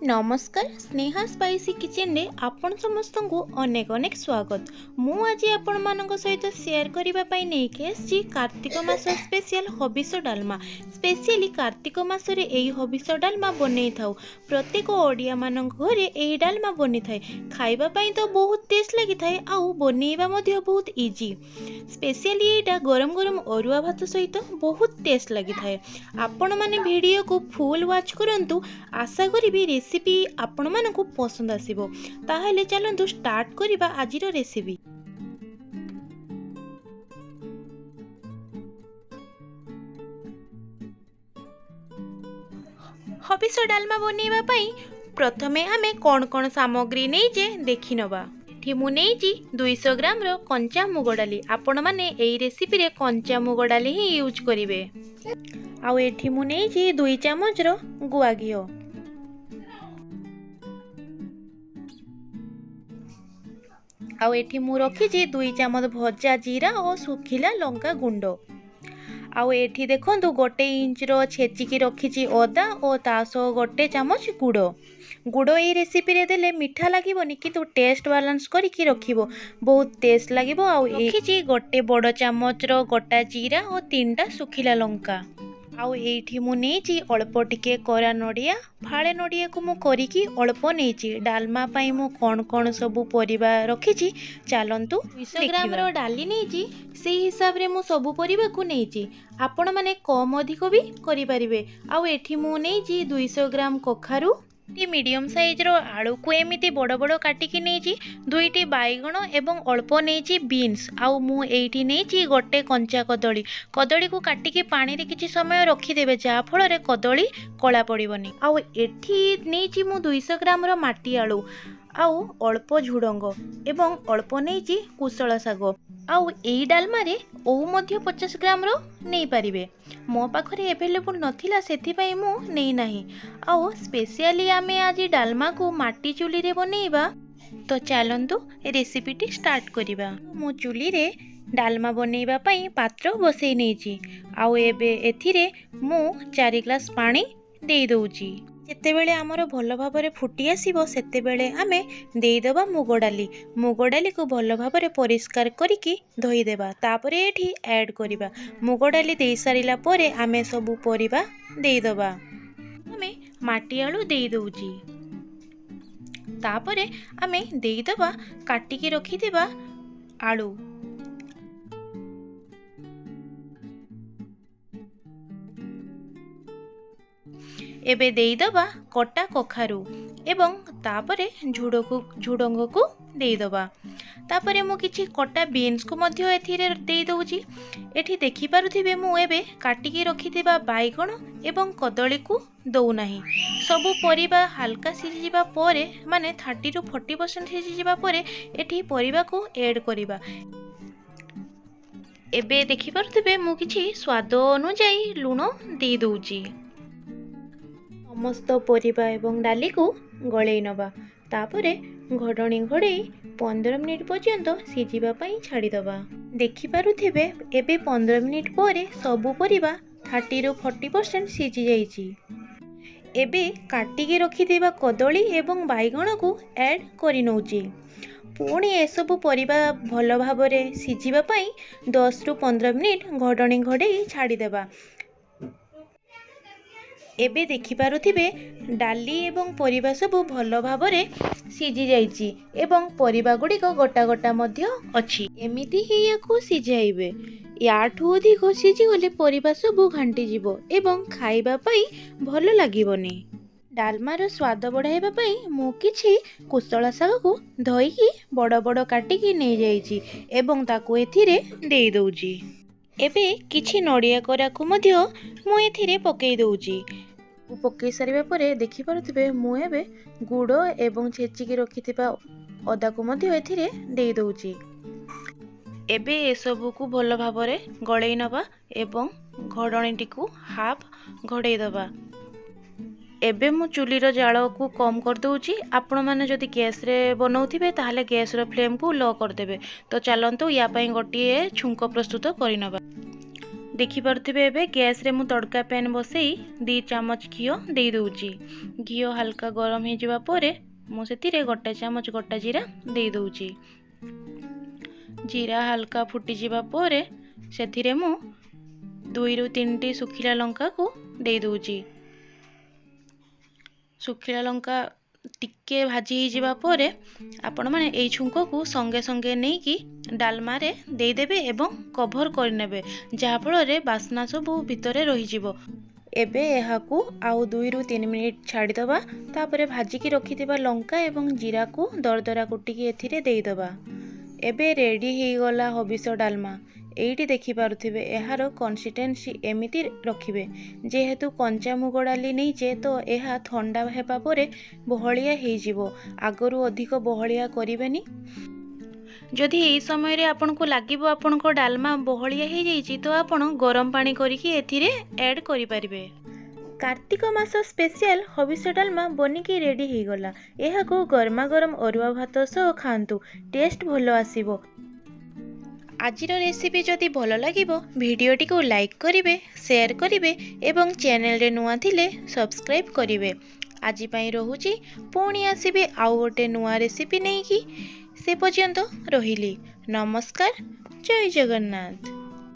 ନମସ୍କାର, ସ୍ନେହା ସ୍ପାଇସି କିଚେନରେ ଆପଣ ସମସ୍ତଙ୍କୁ ଅନେକ ଅନେକ ସ୍ୱାଗତ। ମୁଁ ଆଜି ଆପଣମାନଙ୍କ ସହିତ ସେୟାର କରିବା ପାଇଁ ନେଇକି ଆସିଛି କାର୍ତ୍ତିକ ମାସ ସ୍ପେଶିଆଲ ହବିଷ ଡାଲମା। ସ୍ପେଶିଆଲି କାର୍ତ୍ତିକ ମାସରେ ଏହି ହବିଷ ଡାଲମା ବନେଇଥାଉ। ପ୍ରତ୍ୟେକ ଓଡ଼ିଆମାନଙ୍କ ଘରେ ଏହି ଡାଲମା ବନିଥାଏ। ଖାଇବା ପାଇଁ ତ ବହୁତ ଟେଷ୍ଟ ଲାଗିଥାଏ ଆଉ ବନେଇବା ମଧ୍ୟ ବହୁତ ଇଜି। ସ୍ପେଶିଆଲି ଏଇଟା ଗରମ ଗରମ ଅରୁଆ ଭାତ ସହିତ ବହୁତ ଟେଷ୍ଟ ଲାଗିଥାଏ। ଆପଣମାନେ ଭିଡ଼ିଓକୁ ଫୁଲ୍ ୱାଚ୍ କରନ୍ତୁ, ଆଶା କରିବି ରେସିପି ଆପଣମାନଙ୍କୁ ପସନ୍ଦ ଆସିବ। ତାହେଲେ ଚାଲନ୍ତୁ ଷ୍ଟାର୍ଟ କରିବା ଆଜିର ରେସିପି। ହବିଷ ଡାଲମା ବନେଇବା ପାଇଁ ପ୍ରଥମେ ଆମେ କ'ଣ କ'ଣ ସାମଗ୍ରୀ ନେଇଛେ ଦେଖିନେବା। ଏଠି ମୁଁ ନେଇଛି 200 ଗ୍ରାମର କଞ୍ଚା ମୁଗ ଡାଲି। ଆପଣମାନେ ଏଇ ରେସିପିରେ କଞ୍ଚା ମୁଗ ଡାଲି ହିଁ ୟୁଜ୍ କରିବେ। ଆଉ ଏଠି ମୁଁ ନେଇଛି 2 ଚାମଚର ଗୁଆ ଘିଅ। ଆଉ ଏଠି ମୁଁ ରଖିଛି 2 ଚାମଚ ଭଜା ଜିରା ଓ ଶୁଖିଲା ଲଙ୍କା ଗୁଣ୍ଡ। ଆଉ ଏଠି ଦେଖନ୍ତୁ, 1 ଇଞ୍ଚର ଛେଚିକି ରଖିଛି ଅଦା ଓ ତା ସହ 1 ଚାମଚ ଗୁଡ଼। ଗୁଡ଼ ଏଇ ରେସିପିରେ ଦେଲେ ମିଠା ଲାଗିବନି, କିନ୍ତୁ ଟେଷ୍ଟ ବାଲାନ୍ସ କରିକି ରଖିବ, ବହୁତ ଟେଷ୍ଟ ଲାଗିବ। ଆଉ ରଖିଛି 1 ବଡ଼ ଚାମଚର ଗୋଟା ଜିରା ଓ 3ଟା ଶୁଖିଲା ଲଙ୍କା। ଆଉ ଏଇଠି ମୁଁ ନେଇଛି ଅଳ୍ପ ଟିକେ କରା ନଡ଼ିଆ। ଫାଳେ ନଡ଼ିଆକୁ ମୁଁ କରିକି ଅଳ୍ପ ନେଇଛି। ଡାଲମା ପାଇଁ ମୁଁ କ'ଣ କ'ଣ ସବୁ ପରିବା ରଖିଛି ଚାଲନ୍ତୁ। 200 ଗ୍ରାମର ଡାଲି ନେଇଛି, ସେଇ ହିସାବରେ ମୁଁ ସବୁ ପରିବାକୁ ନେଇଛି। ଆପଣମାନେ କମ୍ ଅଧିକ ବି କରିପାରିବେ। ଆଉ ଏଠି ମୁଁ ନେଇଛି 200 ଗ୍ରାମ କଖାରୁ, ମିଡ଼ିୟମ୍ ସାଇଜ୍ର ଆଳୁକୁ ଏମିତି ବଡ଼ ବଡ଼ କାଟିକି ନେଇଛି, 2ଟି ବାଇଗଣ ଏବଂ ଅଳ୍ପ ନେଇଛି ବିନ୍ସ। ଆଉ ମୁଁ ଏଇଠି ନେଇଛି ଗୋଟେ କଞ୍ଚା କଦଳୀ। କଦଳୀକୁ କାଟିକି ପାଣିରେ କିଛି ସମୟ ରଖିଦେବେ, ଯାହାଫଳରେ କଦଳୀ କଳା ପଡ଼ିବନି। ଆଉ ଏଠି ନେଇଛି ମୁଁ 200 ଗ୍ରାମର ମାଟି ଆଳୁ ଆଉ ଅଳ୍ପ ଝୁଡ଼ଙ୍ଗ ଏବଂ ଅଳ୍ପ ନେଇଛି କୁଶଳ ଶାଗ। ଆଉ ଏଇ ଡାଲମାରେ ଓଉ ମଧ୍ୟ 50 ଗ୍ରାମର ନେଇପାରିବେ। ମୋ ପାଖରେ ଏଭେଲେବୁଲ୍ ନଥିଲା, ସେଥିପାଇଁ ମୁଁ ନେଇନାହିଁ। ଆଉ ସ୍ପେଶିଆଲି ଆମେ ଆଜି ଡାଲମାକୁ ମାଟି ଚୁଲିରେ ବନେଇବା। ତ ଚାଲନ୍ତୁ ରେସିପିଟି ଷ୍ଟାର୍ଟ କରିବା। ମୁଁ ଚୁଲିରେ ଡାଲମା ବନେଇବା ପାଇଁ ପାତ୍ର ବସେଇ ନେଇଛି। ଆଉ ଏବେ ଏଥିରେ ମୁଁ 4 ଗ୍ଲାସ୍ ପାଣି ଦେଇଦେଉଛି। ଯେତେବେଳେ ଆମର ଭଲ ଭାବରେ ଫୁଟି ଆସିବ, ସେତେବେଳେ ଆମେ ଦେଇଦେବା ମୁଗ ଡାଲି। ମୁଗ ଡାଲିକୁ ଭଲ ଭାବରେ ପରିଷ୍କାର କରିକି ଧୋଇଦେବା, ତାପରେ ଏଠି ଆଡ଼୍ କରିବା। ମୁଗ ଡାଲି ଦେଇସାରିଲା ପରେ ଆମେ ସବୁ ପରିବା ଦେଇଦେବା। ଆମେ ମାଟି ଆଳୁ ଦେଇଦେଉଛି। ତାପରେ ଆମେ ଦେଇଦେବା କାଟିକି ରଖିଥିବା ଆଳୁ। ଏବେ ଦେଇଦେବା କଟା କଖାରୁ ଏବଂ ତାପରେ ଝୁଡ଼ଙ୍ଗକୁ ଦେଇଦେବା। ତାପରେ ମୁଁ କିଛି କଟା ବିନ୍ସକୁ ମଧ୍ୟ ଏଥିରେ ଦେଇଦେଉଛି। ଏଠି ଦେଖିପାରୁଥିବେ, ମୁଁ ଏବେ କାଟିକି ରଖିଥିବା ବାଇଗଣ ଏବଂ କଦଳୀକୁ ଦେଉନାହିଁ। ସବୁ ପରିବା ହାଲକା ସିଝିଯିବା ପରେ, ମାନେ 30ରୁ 40% ସିଝିଯିବା ପରେ ଏଠି ପରିବାକୁ ଏଡ଼୍ କରିବା। ଏବେ ଦେଖିପାରୁଥିବେ, ମୁଁ କିଛି ସ୍ୱାଦ ଅନୁଯାୟୀ ଲୁଣ ଦେଇଦେଉଛି। ସମସ୍ତ ପରିବା ଏବଂ ଡାଲିକୁ ଗଳେଇ ନେବା, ତାପରେ ଘୋଡ଼ଣୀ ଘୋଡ଼େଇ 15 ମିନିଟ୍ ପର୍ଯ୍ୟନ୍ତ ସିଝିବା ପାଇଁ ଛାଡ଼ିଦେବା। ଦେଖିପାରୁଥିବେ, ଏବେ 15 ମିନିଟ୍ ପରେ ସବୁ ପରିବା 30ରୁ 40% ସିଝି ଯାଇଛି। ଏବେ କାଟିକି ରଖିଥିବା କଦଳୀ ଏବଂ ବାଇଗଣକୁ ଆଡ଼୍ କରିନେଉଛି। ପୁଣି ଏସବୁ ପରିବା ଭଲ ଭାବରେ ସିଝିବା ପାଇଁ 10ରୁ 15 ମିନିଟ୍ ଘୋଡ଼ଣୀ ଘୋଡ଼େଇ ଛାଡ଼ିଦେବା। ଏବେ ଦେଖିପାରୁଥିବେ, ଡାଲି ଏବଂ ପରିବା ସବୁ ଭଲ ଭାବରେ ସିଝି ଯାଇଛି ଏବଂ ପରିବା ଗୁଡ଼ିକ ଗୋଟା ଗୋଟା ମଧ୍ୟ ଅଛି। ଏମିତି ହିଁ ୟାକୁ ସିଝାଇବେ। ୟାଠୁ ଅଧିକ ସିଝିଗଲେ ପରିବା ସବୁ ଘାଣ୍ଟିଯିବ ଏବଂ ଖାଇବା ପାଇଁ ଭଲ ଲାଗିବନି। ଡାଲମାର ସ୍ୱାଦ ବଢ଼ାଇବା ପାଇଁ ମୁଁ କିଛି କୁଶଳ ଶାଗକୁ ଧୋଇକି ବଡ଼ ବଡ଼ କାଟିକି ନେଇଯାଇଛି ଏବଂ ତାକୁ ଏଥିରେ ଦେଇଦେଉଛି। ଏବେ କିଛି ନଡ଼ିଆ କୋରାକୁ ମଧ୍ୟ ମୁଁ ଏଥିରେ ପକାଇ ଦେଉଛି। ପକାଇ ସାରିବା ପରେ ଦେଖିପାରୁଥିବେ, ମୁଁ ଏବେ ଗୁଡ଼ ଏବଂ ଛେଚିକି ରଖିଥିବା ଅଦାକୁ ମଧ୍ୟ ଏଥିରେ ଦେଇଦେଉଛି। ଏବେ ଏସବୁକୁ ଭଲ ଭାବରେ ଗଳେଇ ନେବା ଏବଂ ଘୋଡ଼ଣୀଟିକୁ ହାଫ୍ ଘୋଡ଼େଇ ଦେବା। ଏବେ ମୁଁ ଚୁଲିର ଜାଳକୁ କମ୍ କରିଦେଉଛି। ଆପଣମାନେ ଯଦି ଗ୍ୟାସ୍ରେ ବନାଉଥିବେ, ତାହେଲେ ଗ୍ୟାସ୍ର ଫ୍ଲେମ୍କୁ ଲୋ କରିଦେବେ। ତ ଚାଲନ୍ତୁ ୟା ପାଇଁ ଗୋଟିଏ ଛୁଙ୍କ ପ୍ରସ୍ତୁତ କରିନେବା। ଦେଖିପାରୁଥିବେ, ଏବେ ଗ୍ୟାସ୍ରେ ମୁଁ ତଡ଼କା ପ୍ୟାନ୍ ବସେଇ 2 ଚାମଚ ଘିଅ ଦେଇଦେଉଛି। ଘିଅ ହାଲକା ଗରମ ହେଇଯିବା ପରେ ମୁଁ ସେଥିରେ 1 ଚାମଚ ଗୋଟା ଜିରା ଦେଇଦେଉଛି। ଜିରା ହାଲକା ଫୁଟିଯିବା ପରେ ସେଥିରେ ମୁଁ 2ରୁ 3ଟି ଶୁଖିଲା ଲଙ୍କାକୁ ଦେଇଦେଉଛି। ଶୁଖିଲା ଲଙ୍କା ଟିକେ ଭାଜି ହେଇଯିବା ପରେ ଆପଣମାନେ ଏଇ ଛୁଙ୍କକୁ ସଙ୍ଗେ ସଙ୍ଗେ ନେଇକି ଡାଲମାରେ ଦେଇଦେବେ ଏବଂ କଭର୍ କରିନେବେ, ଯାହାଫଳରେ ବାସ୍ନା ସବୁ ଭିତରେ ରହିଯିବ। ଏବେ ଏହାକୁ ଆଉ 2ରୁ 3 ମିନିଟ୍ ଛାଡ଼ିଦେବା। ତାପରେ ଭାଜିକି ରଖିଥିବା ଲଙ୍କା ଏବଂ ଜିରାକୁ ଦରଦରା କୁଟିକି ଏଥିରେ ଦେଇଦେବା। ଏବେ ରେଡ଼ି ହେଇଗଲା ହବିଷ ଡାଲମା। ଏଇଠି ଦେଖିପାରୁଥିବେ, ଏହାର କନସିଷ୍ଟେନ୍ସି ଏମିତି ରଖିବେ। ଯେହେତୁ କଞ୍ଚା ମୁଗ ଡାଲି ନେଇଛେ, ତ ଏହା ଥଣ୍ଡା ହେବା ପରେ ବହଳିଆ ହେଇଯିବ। ଆଗରୁ ଅଧିକ ବହଳିଆ କରିବେନି। ଯଦି ଏହି ସମୟରେ ଆପଣଙ୍କୁ ଲାଗିବ ଆପଣଙ୍କ ଡାଲମା ବହଳିଆ ହେଇଯାଇଛି, ତ ଆପଣ ଗରମ ପାଣି କରିକି ଏଥିରେ ଆଡ଼୍ କରିପାରିବେ। କାର୍ତ୍ତିକ ମାସ ସ୍ପେଶିଆଲ ହବିଷ ଡାଲମା ବନିକି ରେଡ଼ି ହେଇଗଲା। ଏହାକୁ ଗରମା ଗରମ ଅରୁଆ ଭାତ ସହ ଖାଆନ୍ତୁ, ଟେଷ୍ଟ ଭଲ ଆସିବ। ଆଜିର ରେସିପି ଯଦି ଭଲ ଲାଗିବ, ଭିଡ଼ିଓଟିକୁ ଲାଇକ୍ କରିବେ, ସେୟାର କରିବେ ଏବଂ ଚ୍ୟାନେଲରେ ନୂଆ ଥିଲେ ସବସ୍କ୍ରାଇବ୍ କରିବେ। ଆଜି ପାଇଁ ରହୁଛି, ପୁଣି ଆସିବି ଆଉ ଗୋଟେ ନୂଆ ରେସିପି ନେଇକି। ସେ ପର୍ଯ୍ୟନ୍ତ ରହିଲି, ନମସ୍କାର, ଜୟ ଜଗନ୍ନାଥ।